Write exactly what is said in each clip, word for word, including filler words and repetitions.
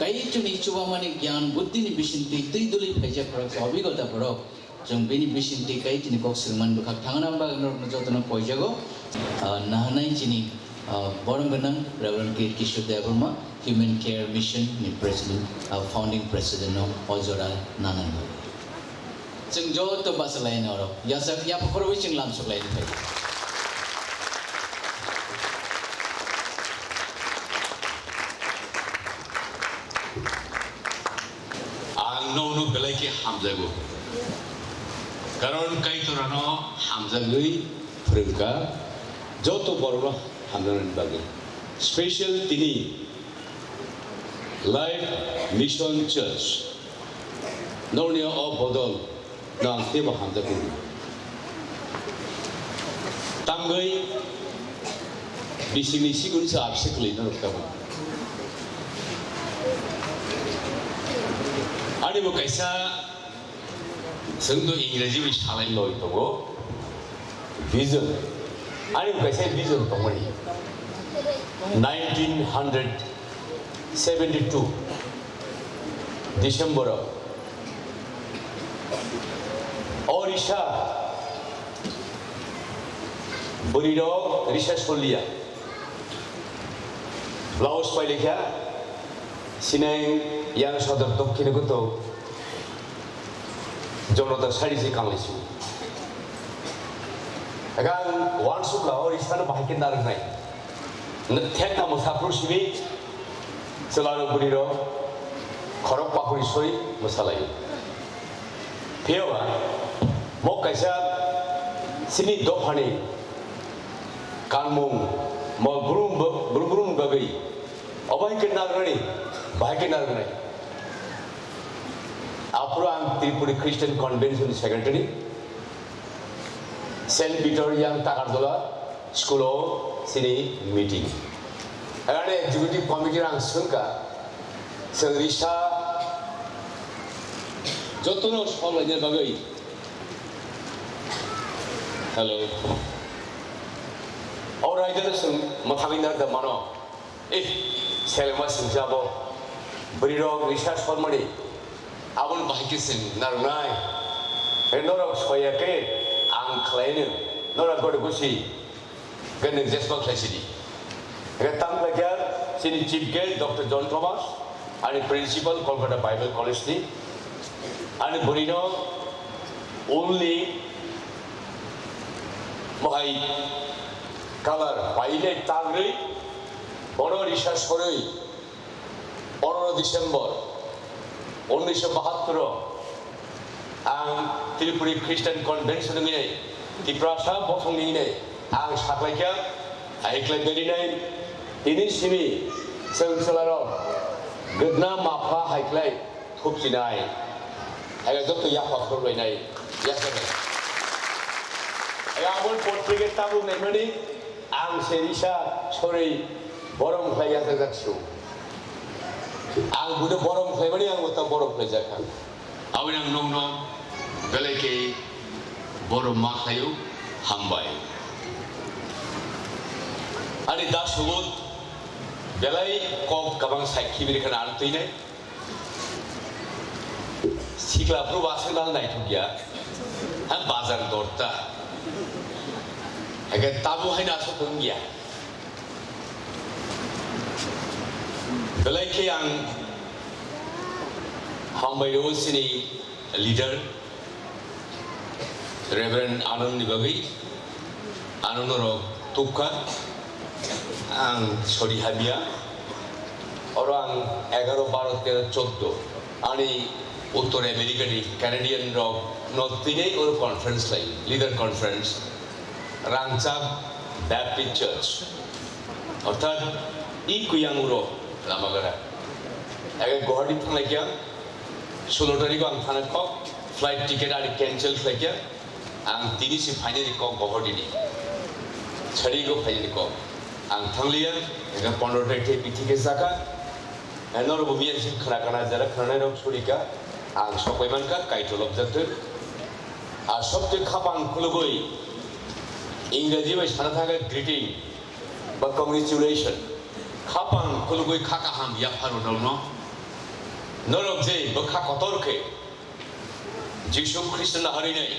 Kaichuni chubamani gyan buddhini bisingtwi twi duli phaijak khoroksa obigota borok. Chwng bini bisingtwi kaichuni kok swrwngmani bwkhak thangna bagwi norokno jotono poijago. Ah, nahanai chini, ah, borom gwnang Reverend K Kishore Debbarma, Human Care Mission ni President, ah, Founding President no o jora nanani bagwi. Chwng joto bachalaina oro. Yasa, yapha khorwi chwng lamsok laini phai. Ang nono belai khe hamjago. Karon Kaitorano hamjagwi phwrwngkha joto borokno hamjaknani bagwi. Special tini Life Mission Church. Norni o bodol no ang teibo hamjak kunu. Tamgwi bisingni sikun se abse kwlwi norok tabuk. Ani bo kaisa, chwng to Ingreji bai salai loi tongo. Vision. Ani bo kaisa vision tongmani. Nineteen hundred seventy-two December o o risa bwrwi rok risa solia. Blouse pailekha sinai yang sodor dokhin kuto. Jonota sari si kangli si. Egang wansuk la ori sano bahai ke narwk nai. Thek tamo sapru sibi. Chwla rok bwrwi rok khorok pakuri soi mwsalai. Phiya ba mo kaisa chini dophani kanmung mo brum brum bagwi. Obo hai ke narwk nai, bahai ke narwk nai. Aphuru ang Tripuri Christian Convention Secretary, Saint Peter Young Takarjala School o chini meeting. Ani executive committee ang swngkha, chwng risa jotono sol laina bagwi. Hello. O raidano chwng mwthangwi narwk mano. Eh, selengma singsa bo. Bwrwi rok risa sormani. Aboni bahai khe chwng narwknai. Eh, norok soya khe ang khlaino. Norok gode gusi. Gandhi jesma khlai sidi. Ega tam khlai kya chini chief guest Doctor John Thomas, ani principal Kolkata Bible College ni. Ani bwrwi no only mohai color paile tagrwi bono risa sorwi. Pondro December unnish bahattor o ang Tripuri Christian Convention ni Tiprasa bothong ni ang saklaikha haiklai berinai tini simi chwng chwlarok gwdna mapha haiklai thupchinai hai joto yapha khorbainai yasanai. Hai aboni portrike tabuk naimani. Ang se risa sorwi borom khlai ya jak su. Ang budo borom khlaimani ang ta borom khlai jak kha. Aboni ang nokno belai khe borom ma khlaio hambai. Ani da subut belai kok kabang sai khibiri khana ang twi nai. Sikla bru ba seng dal nai thuk ya. Ha bazar dorta. Hake tabu hai na so thung ya. Belai khe ang hambai ro sini leader. Reverend Anand ni bagwi ano norok tukha, ang sori hamya, oro ang egaro, baro, tero, choddo, ani Uttor America ni Canadian rok no tini oro conference lai, leader conference, Rangchak Baptist Church, orthat i kuyang uro lama gara. Ege Guwahati thanglai kya, Sulo tarikh o ang thana kok, flight ticket ari cancel khlai khe, ang tini si phainani kok Guwahati ni. Sari go phainani kok. Ang thangliya, ega pondro tarikh the bithi khe saka. Norok bo miya si khna kana jara khnanai rok surika. Ang sokoi mankha, Kaitor lobjak thwi. A sobte khapang khulugwi, Ingreji bai sana thangkha greeting ba congratulation. Khapang khulugwi kha kaham yapharok rokno. Norok je bwkha kotor khe Jisu Khristo naharwi nai,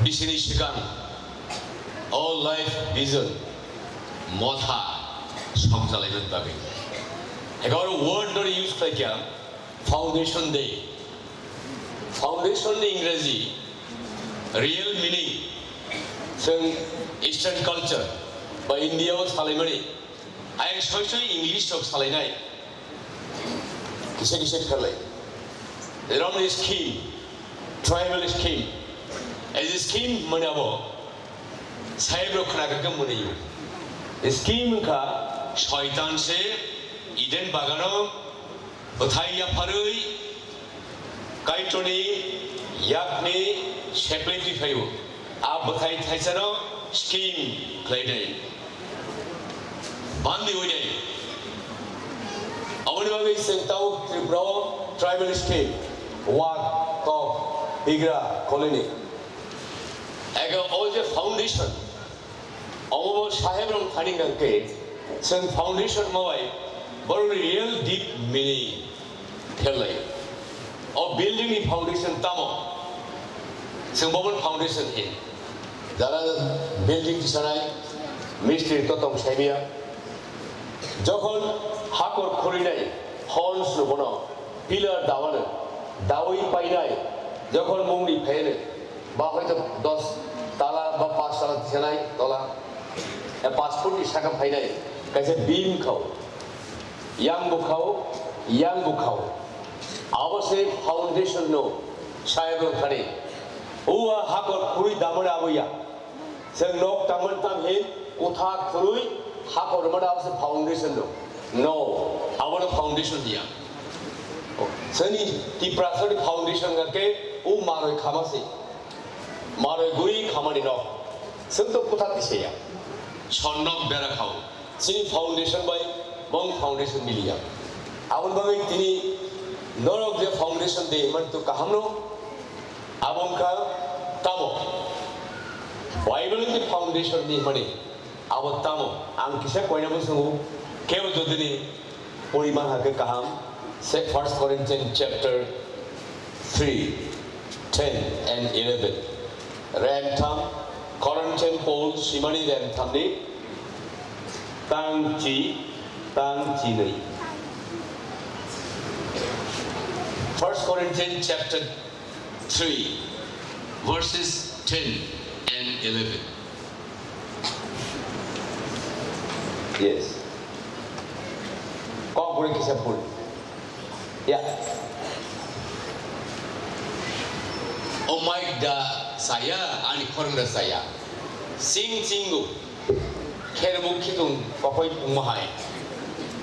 bisini swkang o life vision motha songchalaimani bagwi. Ego oro word no use khlai kha, foundation day. Foundation ni Ingreji real meaning, chwng Eastern culture ba India o salaimani, ayang soi soi English rok salainai. Kisa kisa khalai. Rom ni scheme, tribal scheme. As a scheme mane abo, sahib rok khna khe mwnwi. Scheme wngkha soitan se Eden bagano bwthai yapharwi Kaitorni yakni seplai twi phaio. A bwthai thaisano scheme khlainai. Bandi winai. Aboni bagwi chwng tao Tripura o tribal scheme, wak, kok, higra, kolini. Ego o je foundation, omo bo saheb rok thani hwnkhe chwng foundation ma bai borok real deep meaning khelai. O building ni foundation tamo? Chwng bo foundation he. Jara building tisanai mistri to tong saimia. Jokhon hakor khurinai hons no bono pillar dawano dawi painai, jokhon mungni phaiyano ba hoito dos tala ba panch tala tisanai tola, e, panch foot ni saka phainai kaisa beam khao, yang bukhao, yang bukhao. Abo se foundation no saya bwkhani. Uwa hakor khurui damani abo ya. Chwng nok tangmani tam hin kotha khurui hakor mani abo se foundation no. No, abo no foundation ya. Chwngni Tiprasani foundation ga ke u maroi khama se. Maroi guri khamani nok. Chwng to kotha tise ya. Chon nok bera khao. Chini foundation bai bong foundation miliya. Aboni bagwi tini norok je foundation de man to kaham no. Abo wngkha tamo? Bible ni foundation ni hwnmani abo tamo? Ang kisa koina bo swngo, kebo jodi ni poriman hakhe kaham, se First Corinthians chapter three, ten and eleven. Rem tham, Corinthian Paul simani rem thamni tang chi, tang chi nwi. First Corinthians chapter three, verses ten and eleven. Yes. Kok buri kisa pul. Ya. O mic da saya, ani khorang da saya. Sing singo. Kherbuk khitung kokoi pungma hai.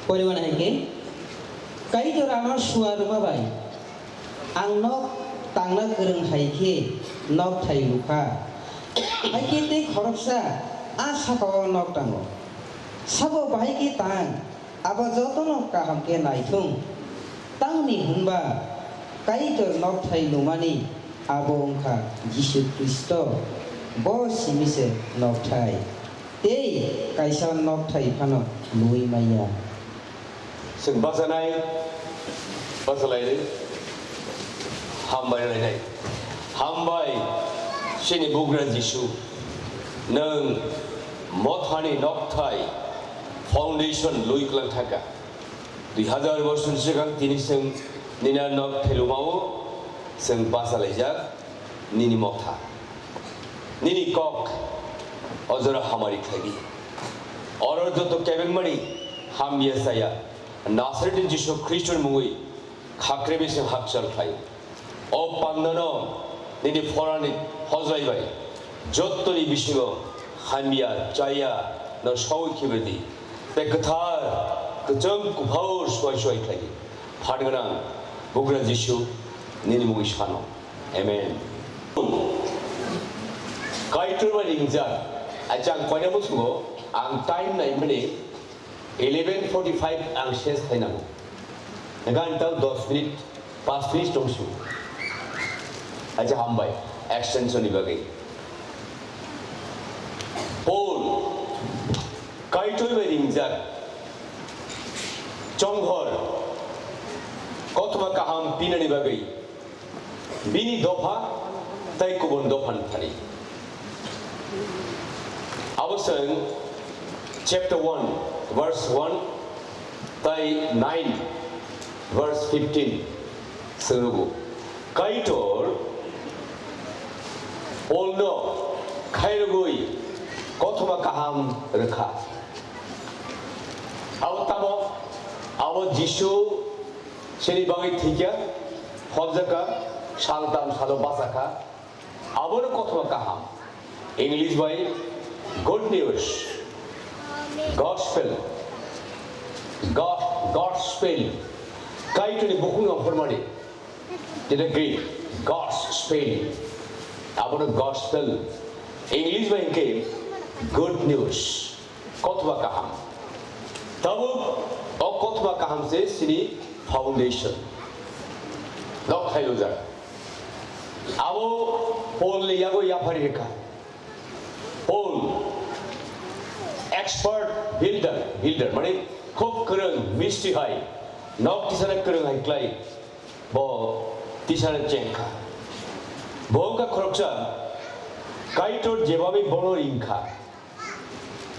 Poriman hai ke. Kaitor ano suaruma bai. Ang nok tangna kwrwng hai khe nok thai lukha. Hai khe tei khoroksa a saka-o nok tango. Sabo bahai khe tang, abo jotono kaham khe naithung. Tamni hwnba Kaitor nok thai lumani abo wngkha Jisu Khristo. Bo simi se nok thai. Tei kaisa nok thai phano luwi manya. Chwng bachanai, bachalainai, hambai lainai. Hambai, chini bugra Jisu, nwng mothani nokthai foundation lui kwlang thaka. Dui hazar bosor swkang tini chwng nini nok thelumao chwng bachalaijak. Nini motha, nini kok o jora hamari khlai di. Oro joto kebengmani hamya saya Nasareti Jisu Khristoni mungwi khakrebe se hakchal khlai. O pandano nini phorani hojai bai jotoni bisingo hamya chaya no sawi khibai di. Tei kwthar kwchang kuphar suai suai khlai di. Phan gwnang bugra Jisu nini mungwi sano. Amen. Kaitor bai ringjak. Acha ang koina muchungo, ang time naimani eleven forty-five ang ses khainango. Hingkhe ang tao dos minute, panch minute tongsu. Acha hambai, extension ni bagwi. Paul, Kaitor bai ringjak. Chonghor, Kothoma kaham pinani bagwi bini dopha tei kubun dophani thani. Abo chwng chapter one, verse one tei nine, verse fifteen chwng rwgo. Kaitor Polno khairogwi kothoma kaham rwkha. Abo tamo? Abo Jisu chini bagwi thwikha, hobjakha, saltam salo bachakha. Abono kothoma kaham. English bai good news, gospel, God, gospel. Kaitorni bukhukno phurmani. Tini Greek, gospel. Abono gospel. English bai hwnkhe good news. Kothoma kaham. Tabuk o kothoma kaham se chini foundation. Nok thailujak. Abo Paul ni yago yaphari rwkha. Paul, expert builder, builder mane khub kwrwng mistri hai, nok tisana kwrwng hai klai, bo tisana chengkha. Bo wngkha khoroksa Kaitor jebami bono ringkha.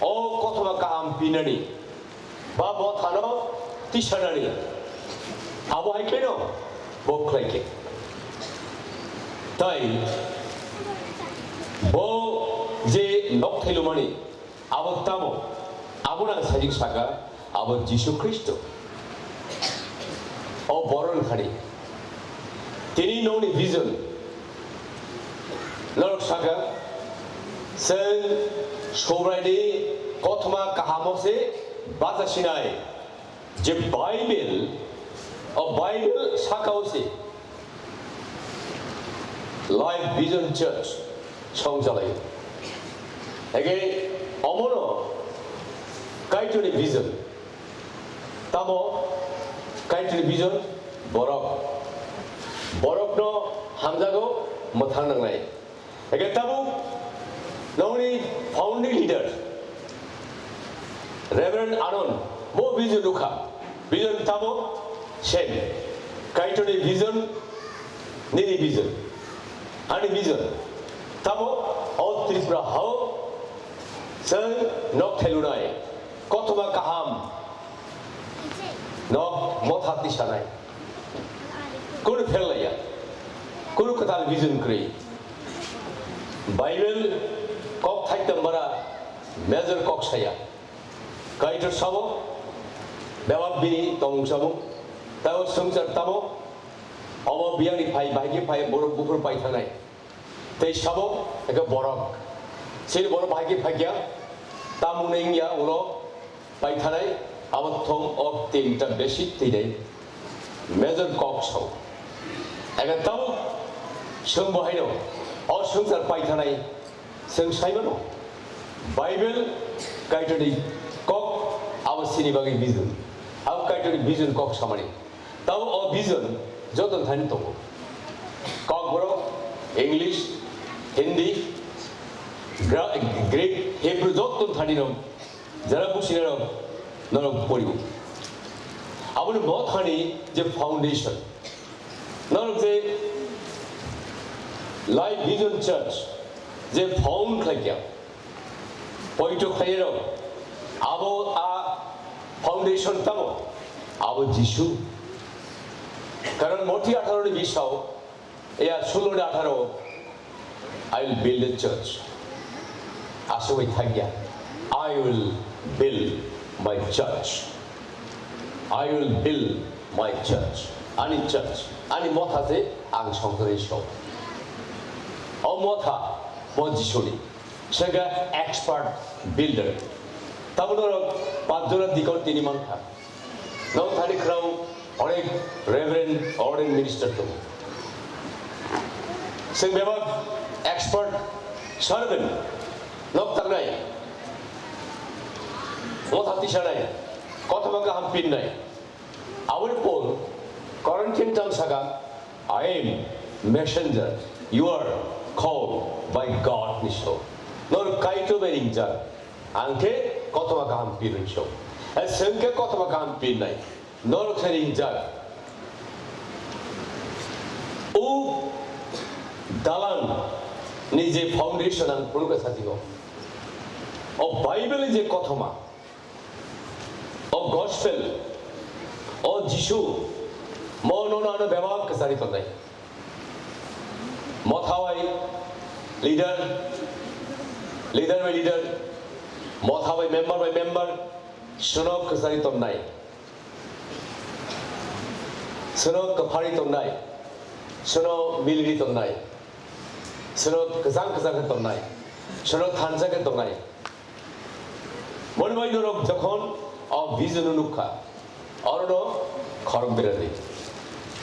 O kothoma kaham pinani ba bo thano tisanani. Abo hai khe no bo khlai khe. Tai bo je nok thailumani abo tamo? Abo nang sajik saka abo Jisu Khristo. O boron khani. Tini nokni vision. Norok saka, chwng Subraini kothoma kahamo se bacha sinai, je Bible, o Bible saka o se Life Vision Church song chalai. Ege omono Kaitorni vision. Tamo Kaitorni vision borok. Borokno hamjago mwthang nangnai. Eke tabuk nongni founding leader Reverend Anon bo vision nukha. Vision tamo same. Kaitorni vision, nini vision, ani vision. Tamo o Tripura hao chwng nok thailunai. Kothoma kaham. Nok motha tisanai. Kunu pherlaiya. Kunu kwtal vision kwrwi. Bible kok thaitam bara major kok saya. Kaitor sabo, bebak bini tongmung samung. Tabo swngchar tamo. Obo biyangni phai, bahai khe phai, borok buphur pai thangnai. Tei sabo, eke borok. Chini borok bahai khe phaikya, tamung nai wngya, ulo pai thanai, abo thom o tinta basic twi nai major kok sao. Eke tabuk chwng bo haino, o swngchar pai thanai, chwng sai mano. Bible, Kaitorni kok, abo chini bagwi vision. Abo Kaitorni vision kok samani. Tabo o vision joto thani tongo. Kokborok, English, Hindi, Gra-, Greek, Hebrew joto thani no jara businai rok norok poribo. Aboni bo thani je foundation. Norok je Life Vision Church je found khlaikya. Poito khlairok, abo a foundation tamo, abo Jisu. Karon Moti atharo ni bisao, ya sulo ni atharo, "I will build a church." Asugwi thakya, "I will build my church. I will build my church." Ani church, ani motha se ang songthorwi so. O motha, bo Jisuni. Sega expert builder. Tabuk norok panch jora dikon tini mankha. Nok thani khwrao onek Reverend, ordained minister tongo. Chwng bebak expert servant, nok tangnai, motha tisanai, kothoma kaham pinnai. Aboni Paul Corinthian tang saka, "I am messenger, you are called by God," ni so. Nor Kaitor bai ringjak, ang khe kothoma kaham pir ni so. Ai chwng khe kothoma kaham pirnai, norok se ringjak. dalan ni je foundation ang phunukha sajigo. O Bible ni je kothoma, o gospel, o Jisu, mo nono ano bebak kwchari tongnai. Motha bai leader, leader bai leader, motha bai member bai member, sono kwchari tongnai. Sono kwphari tongnai, sono miliri tongnai, sono kwchang kwchang khe tongnai, sono thansa khe tongnai. Boni bai norok jokhon o vision o nukha, orono khorok beradi,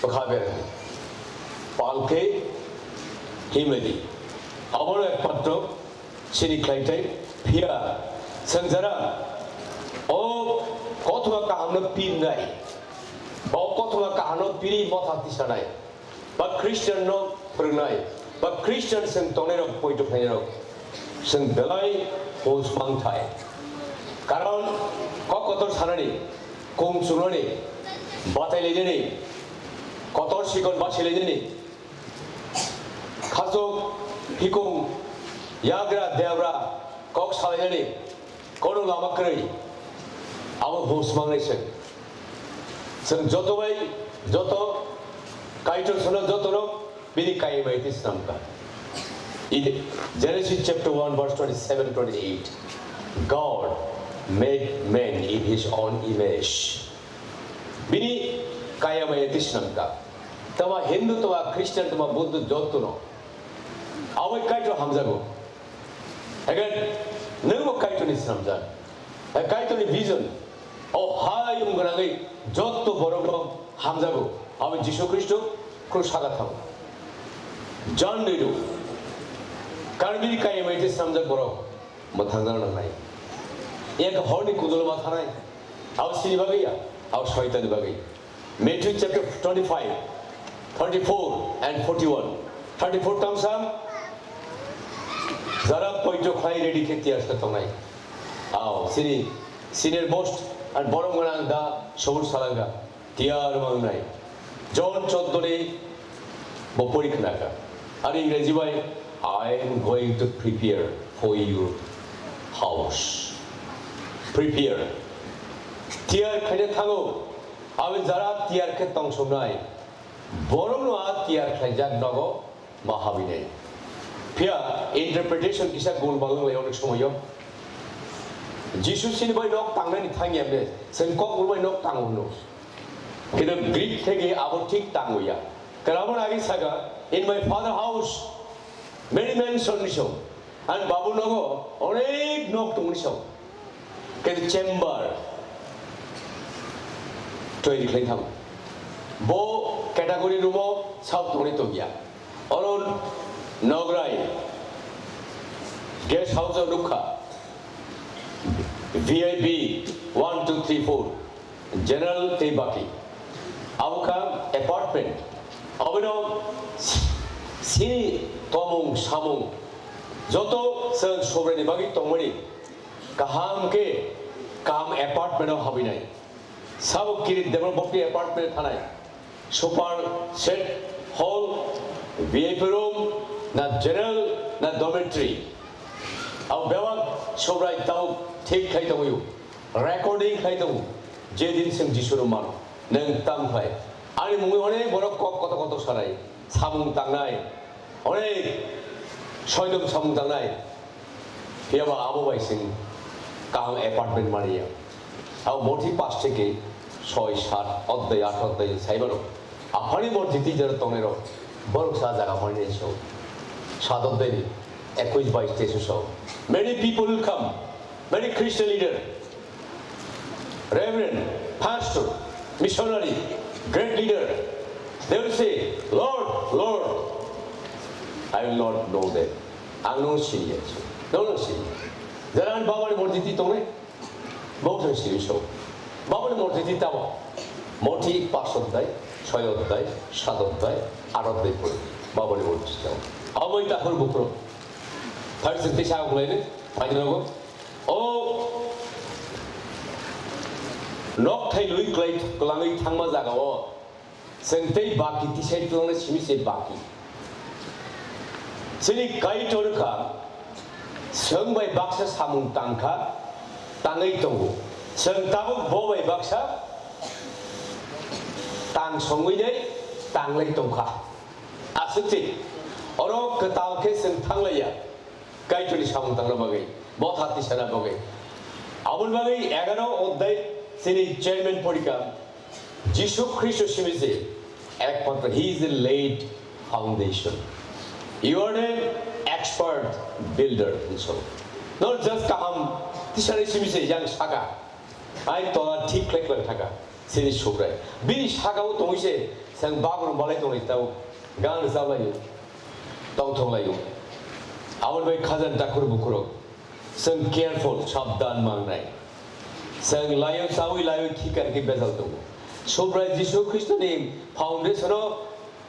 bwkha beradi, pal khe himladi. Abono ekmatro chini khlai thai phiya, swngjara o kothoma kahamno pirnai, o kothoma kahamno piri motha tisanai, ba Christian no phwrwngnai, ba Christian chwng tongnairok, poito khlainairok, chwng belai hus mangthai. Karon kok kotor sanani, kung chungnani, batai lainani, kotor sikon basi lainani, khasok, hikung, yagra, debra, kok salainani, kono lama kwrwi, abo hus mangnai se. Chwng joto bai, joto Kaitor sono joto no bini kaya bai twi swnamkha. In Genesis chapter one verse twenty-seven, twenty-eight, God made man in his own image. Bini kaya bai twi swnamkha. Tama Hindu, tama Christian, tama Buddha joto no. Abo Kaitor hamjago. Again, nwngbo Kaitorni swnamjak. Hai Kaitorni vision. O hayung gwnangwi jotto borokno hamjago. Abo Jisu Khristo khru saka thango. John Dido. Karmini kaya bai twi swnamjak borok. Mwthangna nangnai. Ek horni kudulma thanai. Abo sini bagwi ya. Abo soitani bagwi. Matthew chapter twenty-five, thirty-four and forty-one. Thirty-four tang sam, jara poito khlai ready khe tiyar khe tongnai. Ao, sini, senior most and borom gwnang da sobur salanga tiyar mangnai. John choddo ni bo pori khnaka. Ani Ingreji bai, "I am going to prepare for your house." Prepare. Tiyar khaina thango. Aboni jara tiyar khe tongsongnai, borokno a tiyar khlaijak nogo ma habinai. Phiya interpretation kisa gul bagwi lai onek somoyo. Jisu sini bai nok tangnani thangya hwnwi, chwng kok gul bai nok tango hwno. Kintu Greek theke abo thik tango ya. Kwrabo agi saka, "In my father house many mansion ni song." Ani babu nogo onek nok tongni song. Kintu chamber toiri khlai thango. Bo category room o sao tongni tongya. Oro nograi guest house o nukha. V I P one, two, three, four. General tei baki. Abo kha apartment. Abono sini tomung samung joto chwng Subraini bagwi tongmani kaham khe kaham apartment o habinai. Sabo kirit develop bokni apartment thanai. Super set hall, V I P room, na general, na dormitory. Abo bebak Subrai tabuk thik khai tongwi. Recording khai tongo, je din chwng Jisuno mano, nwng tamo khai. Ani mungwi onek borok kok kotor kotor sanai, samung tangnai, onek soidom samung tangnai. Phiyaba abo bai chwng kaham apartment maliya. Abo Mothi pas theke soi, sat, oddai, aat oddai sai mano. Aphani Mothi twi jora tongnairok borok sa jaga maliya so. Sat oddai ni ekush bais tesu so. Many people will come, many Christian leader, Reverend, pastor, missionary, great leader, they will say, "Lord, Lord, I will not know them." Ang no siniya, no no siniya. Jara ani baba ni morti ti tongnai, bo thang sini so. Baba ni morti ti tamo, morti pas oddai, soi oddai, sat oddai, aat oddai pore. Baba ni morti ti tamo. Abo ta hor bukro. Thar se tisa oglai ne, pai nogo. O nok thai lui klai, klangwi thangma jaga o Chwng tei baki tisai twlangna simi se baki. Chini Kaitor kha, chwng bai baksa samung tang kha, tangwi tongo. Chwng tabuk bo bai baksa tang songwi dei tanglai tong kha. Aswk se, oro kwtal khe chwng thanglaiya. Kaitorni samung tangna bagwi, botha tisana bagwi. Aboni bagwi egaro odhai chini chairman porikha, Jisu Khristo simi se ekmatro, he is the laid foundation. You are an expert builder, hinwi sa. Not just kaham tisani simi se yang saka. Ai tola thik khlai khlai thaka, sini Subrai. Bini sakao tongwi se, sang bagrum balai tongwi tao, gan rwchap laio, tongthok laio. Aboni bai khajani takhur bukhurok, chwng careful, sabdan mangnai. Chwng laio, chawi laio, thikar khe bejal tongo. Subrai Jisu Khristoni foundation-o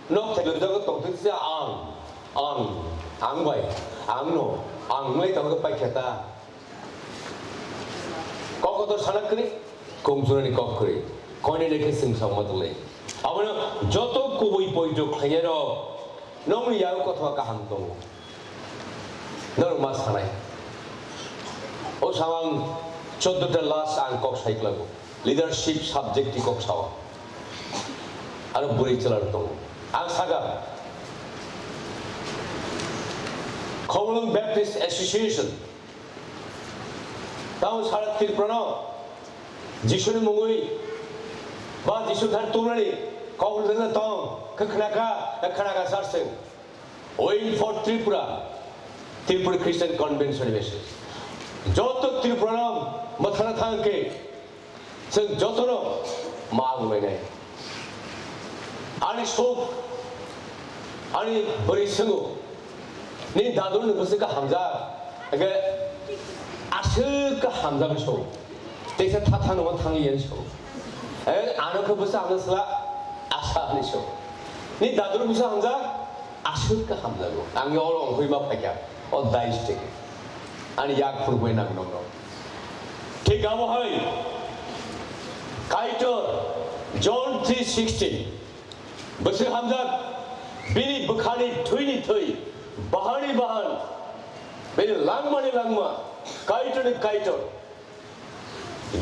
nok thailaijak tongthok se ang, ang, ang bai, ang no, ang wngwi tongkhe paikha ta. Kok kotor sana kwrwi, kongchunani kok kwrwi. Koinene khe chwng sauma tonglaio. Abono joto kubui poito khlainai rok, nongni yago kothoma kaham tongo. Norok ma sanai. O samang choddo ta last ang kok sai klago. Leadership subject ni kok sao. Aro bwrwi chwla rok tongo. Ang sakha, Khumulwng Baptist Association. Tamo sara Tripura no Jisuni mungwi ba Jisu thani tumnani kok rwjakna tong khe khwnakha, khe khwnakha sar chwng. Win for Tripura, Tripura Christian Convention message. Joto Tripura no mwthana thang khe chwng jotono ma wnglainai. Ani sok, ani bwrwi swngo, "Nini dadurno bwswk khe hamjak, hwnkhe aswk khe hamjakgwi song. Teisa tha thangno thangli," hinwi song. "Eh, ano khe bwswk hamjak sla, asa," hinwi song. "Nini dadurno bwswk hamjak, aswk khe hamjago. Ang oro wngwi ma phaikha, o dais theke. Ani yak phurbai nang nongno." Thik abo hai Kaitor John three sixteen, bwswk hamjak, bini bwkhani thwini thwi, bahanni bahan, bini langmani langma, Kaitorni Kaitor,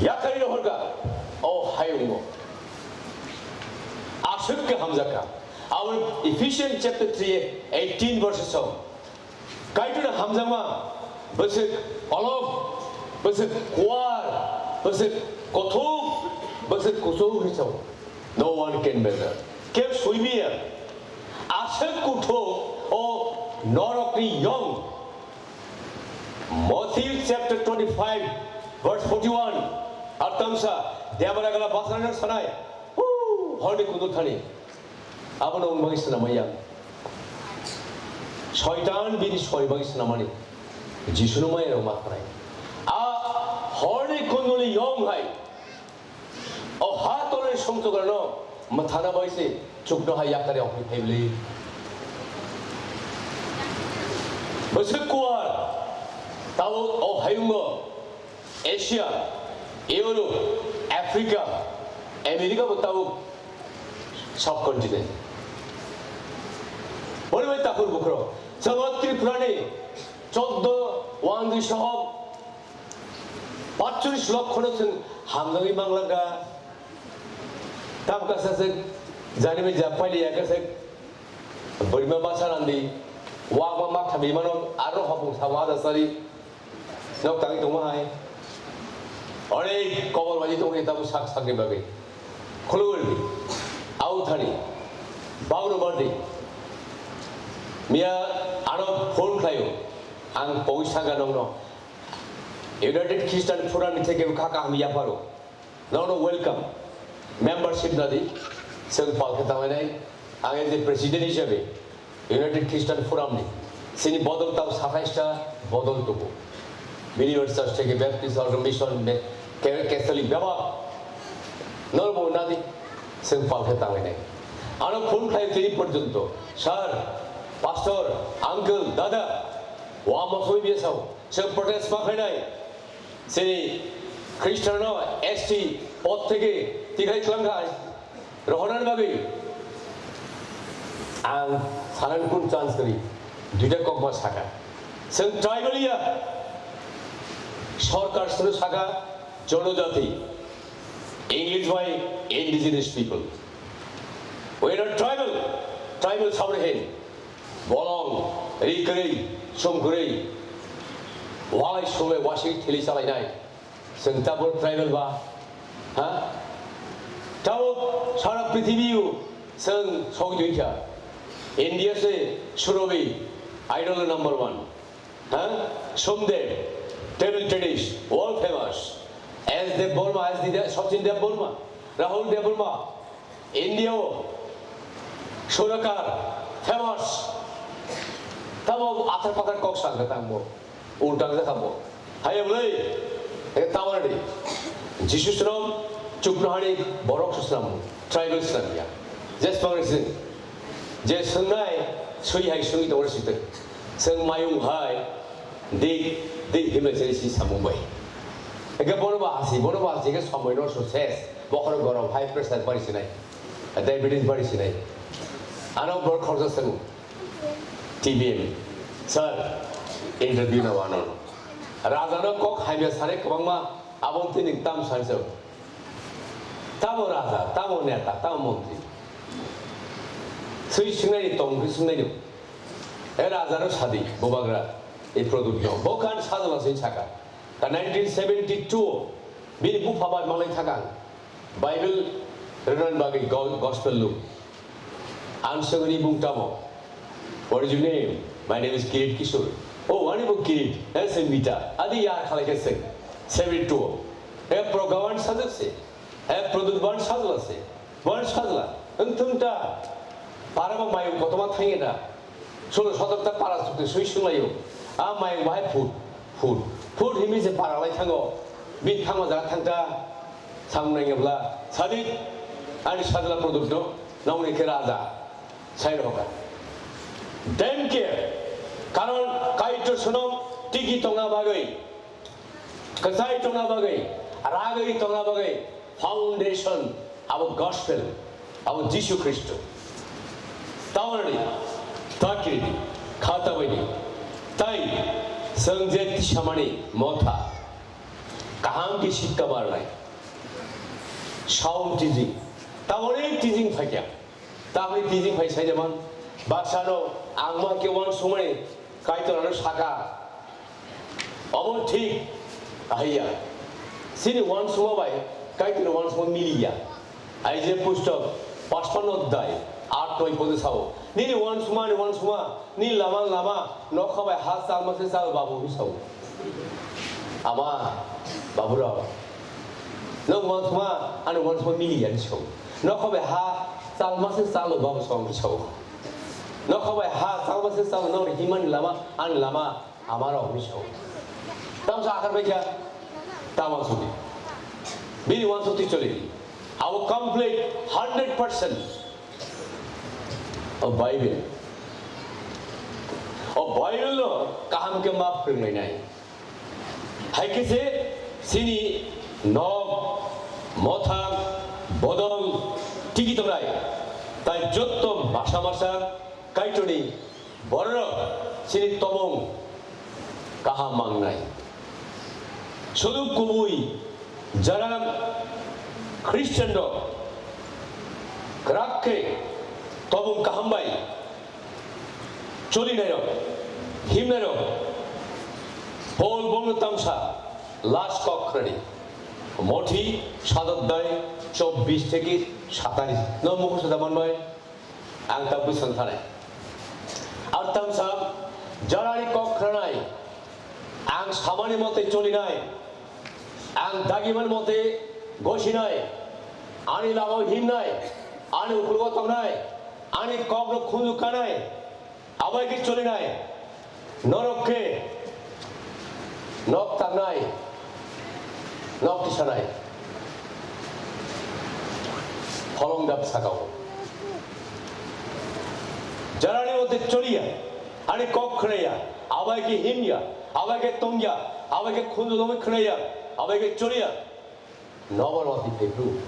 yakarwi rohorkha o hayungo. Aswk khe hamjakha. Abo Ephesians chapter three, eighteen verses o. Kaitorni hamjakma bwswk olok, bwswk kuar, bwswk kothok, bwswk kuchuk hinwi sao. No one can measure. Kebo swibiya. Aswk kuthok o norokni yong. Matthew chapter twenty-five, verse forty-one. Artamsa, Debra gala basrana sanai. Huu, horni kudur thani. Abono wng bagwi swnamwi ya. Soitan bini soi bagwi swnamani. Jisuno maya rok ma khanai. A horni kunduli yong hai. O ha tolni songchokrano mwthana bai se chukno hai yaktari okni phaibli. Bwswk kuar. Tabo o hayungo. Asia, Europe, Africa, America bo tabuk subcontinent. Boni bai takhur bukhro. Chwng o Tripura ni choddo wangwi sohok patcholish lokho no chwng hamjagwi manglangkha. Tam kasa se jani bai ja paili ya kasa borima masa randi. Wak ma mak thabi mano aro hopung sa wada sari. Nok tangwi tongma hai. Onek kobor bai tongwi tabo sak sakni bagwi. Khulugwi rwdi. Au thani. Bau no bardi. Miya ano phone khlaio. Ang pogwi saka nokno. United Christian Forum ni theke kha kaham yapharo. Nono welcome. Membership nadi. Chwng pal khe tanglainai. Ang as a president hisabe United Christian Forum ni. Chini bodol tao satais ta bodol tubu. Bini Church theke Baptist Organ Mission be ke-, Catholic bebak. Nono bo nadi. Chwng pal khe tanglainai. Ano phone khlai tini porjonto. Sir, Pastor, Uncle, Dada, wama soi biya sao. Chwng protest ma khlainai. Chini Khristianrokno S T pod theke tikhai tlang khai rohornani bagwi Ang sanani kun chance kwrwi, duita kokma saka. Chwng tribal ya, sorkar sino saka jonojati, English bai indigenous people. We are not tribal, tribal sabri hen. Bolong, ri kwrwi, sum kwrwi, walai sumai wasik thili chalainai. Chwng tabuk tribal ba? Ha? Tabuk sara prithibiyo chwng sogwi tongkha. India se Surobi, idol number one. Ha? Somdev, table tennis, world famous. S Debbarma, S D De-, Sachin Debbarma, Rahul Debbarma, India o Surakar, famous. Tamo athar pathar kok sangka tangbo. Ulta khe khambo. Hai bwlwi, e tawar di. Jisu swnam, chuknohani borok swnam, tribal swnam ya. Jes pangri sing. Je swngnai, swi hai swi tawar siteng. Chwng mayung hai, dik, dik himai chari si samung bai. Eke bono ba hasi, bono ba hasi ke somoi no success. Bokhoro gorom, high pressure bari sinai. Diabetes bari sinai. Ano bor khorja swngo. T B M. Sir, interview na wano. Raja no kok hamya sare kwbangma, abo tini tam sanjak. Tamo raja, tamo neta, tamo montri. Swi swngnai ni tong, swi swngnai ni. E raja no sadi, bubagra, e product no. Bo kan sajala swi saka. Ka nineteen seventy-two, bini bupha bai malai thakang. Bible rwnan bagwi go-, gospel luk. Ang swngni bung tamo? What is your name? My name is Kirit Kishore. Oh, ani bo Kirit. He se mita. Adi yar khalai khe se. Seventy-two. He program sajak se. He product ban sajla se. Ban sajla. Wng thung ta. Para bo mayung kotoma thangye da. Solo sotok ta para sukte sui sunglayo. A mayung bahai phut. Phut. Phut himi se para lai thango. Bin thangma jaga thang ta. Samung nai bla. Sadi. Ani sajla product no. Nongni khe raja. Sai roka. Dem khe. Karon Kaitor sonom tiki tongna bagwi. Kwchai tongna bagwi, ragwi tongna bagwi foundation abo gospel, abo Jisu Khristo. Tawarni, takirni, khatabaini, tai chwng je tisamani motha, kaham khe sikka barnai. Sound teaching, tawarni teaching phaikya. Tamni tijing phai sai jaman, baksa no ang ma khe uansukmani Kaitor ano saka. Omo thik, ahaiya. Chini uansukma bai Kaitor uansukma miliya. Aije pustok, pachpanno odhyay, aat noi pode sao. Nini uansukma, ani uansukma, nini lama, lama, nokha bai ha chalma se chal babu hinwi sao. Ama, baburok, nwng uansukma, ani uansukma miliya hinwi sao. Nokha bai ha chalma se chalo babu sao hinwi sao. Nokha bai ha chalma se chalo nokni himani lama, ani lama, ama rok hinwi sao. Tamsa akhar bai kha, ta uansukdi. Bini uansukti choli. Abo complete hundred percent. O Bible. O Bible no kaham khe ma phwrwnglainai. Hai khe se chini nok, motha, bodol tigi tongnai. Tai jotto masa masa Kaitorni bororok chini tobong kaham mangnai. Sudu kubui jara Christian rok kwrak khe tobong kaham bai Choli nairok, him nairok, Paul bongno tamsa last kok khnani. Mothi sadot dai chobbish theke sataris. No mukhusto da manbai, ang ta bwsang thanai. Ar tamsa jarani kok khnanai, ang samani mote cholinai, ang dagimani mote gosinai, ani lama himnai, ani ukhulgo tongnai, ani kokno khunju kanai, abai khe cholinai, norok khe nok tangnai, nok tisanai, holong dap sakao. Jarani mote choliya, ani kok khnaya, abai khe himya, abai khe tongya, abai khe khunju lomwi khnaya, abai khe choliya. Nobar wati phai bru.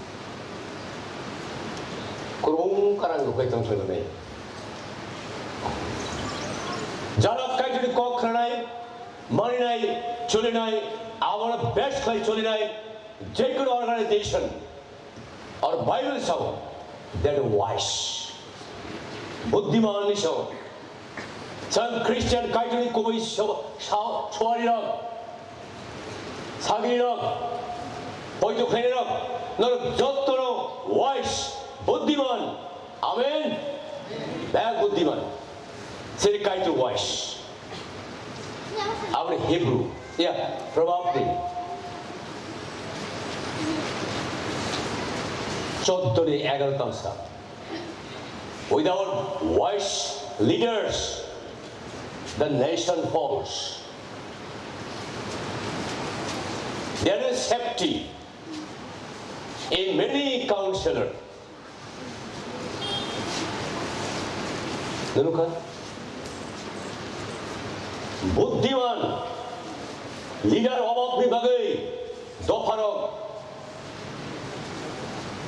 Kurung karang rwphai tong thangwi. Jara Kaitorni kok khwnanai, maninai, cholinai, abono best khlai cholinai, jekono organization or Bible sao, that wise. Buddhiman ni sao. Chwng Christian Kaitorni kubui so-, sao-, suarirok, sagrirok, poito khlainirok, norok jottono wise, buddhiman. Amen. Bek buddhiman. Seri Kaitor wise. Aboni Hebrew. Ya, Probabni. Choddoni egarotam sa. Without wise leaders, the nation falls. There is safety in many counselor. Nukha? Buddhiman leader obabni bagwi dopharok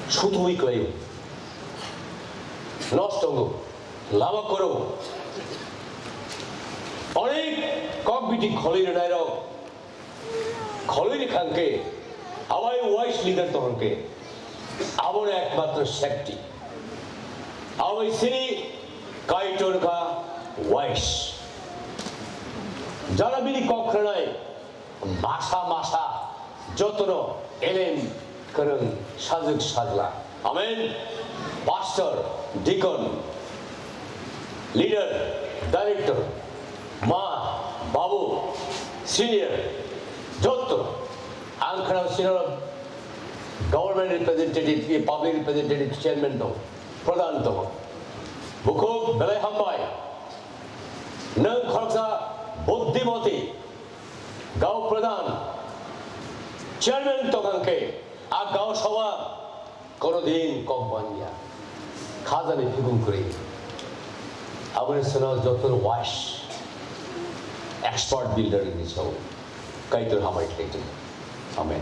sutui khlaio. Nosto wngo, lama kwrwngo. Onek kok biti kholwi rwnairok kholwi rwkha hwnkhe, abai wise leader tong hwnkhe, abono ekmatro safety. Abai sini Kaitor kha wise. Jara bini kok khwnai masa masa jotono elem kwrwng sajwk sajla. Amen. Pastor, deacon, leader, director, ma, babu, senior, jotto. Ang khwnao senior government representative, public representative, chairman dong, pradhan dong. Bukhuk belai hambai. Nwng khoroksa buddhimoti, gao pradhan, chairman tong hwnkhe, a gao sabha Kono din kok banya. Khajani phikung kwrwi. Aboni swnao joto wise, expert builder ni sao. Kaitor hambai khlai tong. Amen.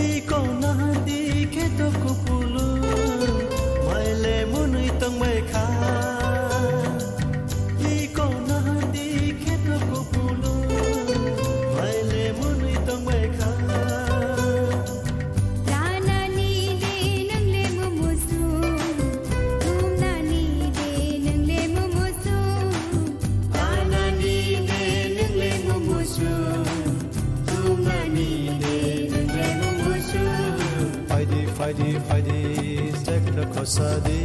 Iko nahdi kheto kupulung, maile munui tongbai kha. Iko nahdi kheto kupulung, maile munui tongbai kha. Tanani de nang le mumusung, tumnani de nang le mumusung. Tanani de nang le mumusung, tumnani de nang le mumusung. Phaidi, phaidi, phaidi, sekta khosadi,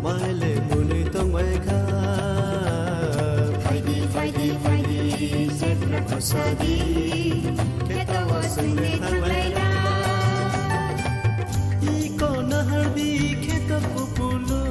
maile muli tongbai kha. Phaidi, phaidi, phaidi, sekta khosadi, khetao songwi thanglaina. Iko nahardi kheto kupulu,